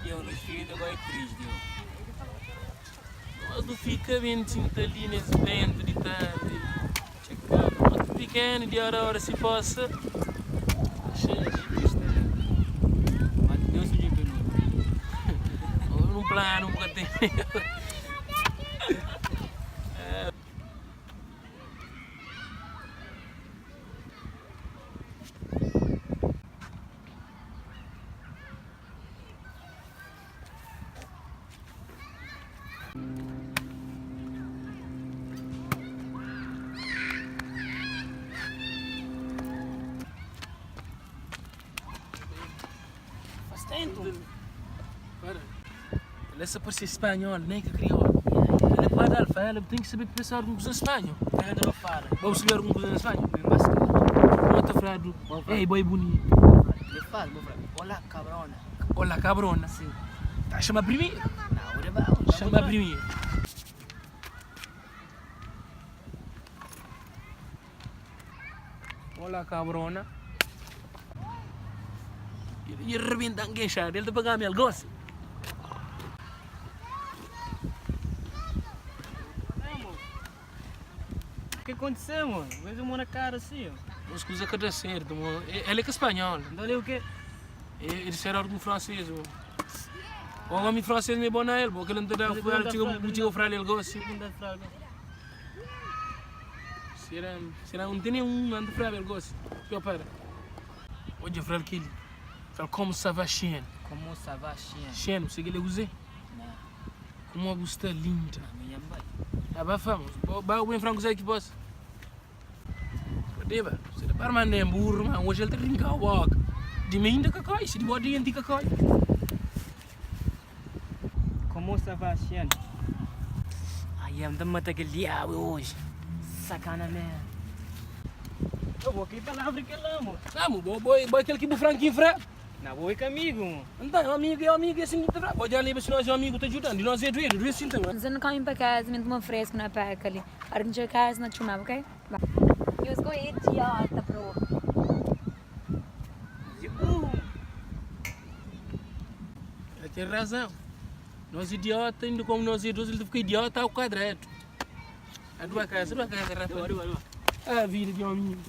Eu no fim agora é triste. Nós não fica bem tinta ali nesse vento de tarde. Chegando, pequeno de hora a hora se possa. Deus te Num plano, um bocadinho. Faz tempo. Para. Ele só parece espanhol, nem que crioulo. Ele é para dar ele tem que saber pensar alguma coisa em espanhol. Ele não fala. Vamos saber alguma coisa em espanhol? Me masca. Outra frado. Ei, boi bonito. Ele fala, vou falar. Olá, cabrona. Olá, cabrona. Sim. Tá, chama primeiro. Não, ele vai. Chama primeiro. Olá, cabrona. E arrebenta a queixar, ele tá pagando ele gosta. O que aconteceu, mano? Vês uma na cara assim, ó. Mas coisa que dá certo, mano. Ele é que é espanhol. Então ali o quê? Ele será algum francês, mano. O homem francês não é bom na ele, porque ele não te dá Mas ele não dá chega fra- chega a falar ele gosta. Não dá fraga. Será, será não tem nenhum ando fra ele gosta. Pior para. Hoje fra aquele. Fala como ça va chien. Como ça va, chien? Chien, você que ele usa? Não, Como a busta linda. não, minha mãe. Abafamos. Ba o bem franco sei que posso. Deba, você tá para mandar burro, mas hoje ele tá rincar o boca. De mim ainda cacai, se de boa dia antiga cacai. Como ça va, chien? Ai, eu não mata aquele diabo hoje. Sacana mesmo. Eu vou aqui palavra que lá, mano. Vamos, boy, boy, boy aquele que bu franquinho fra. Na boa comigo, mano. Então, amigo, é amigo, é assim que tá. Pode ali, se nós é amigo, tá ajudando. E nós é doido, doido assim também. Mas eu não caminho para casa, me uma fresco na paca ali. Para que não casa, não te chamava, ok? Vá. Eu sou idiota, bro. Ela tem razão. Nós idiota, ainda como nós idosos, ele fica idiota ao quadrado. A tua casa, a tua casa, rapaz. Dua, dua, dua. A vida de um amigo.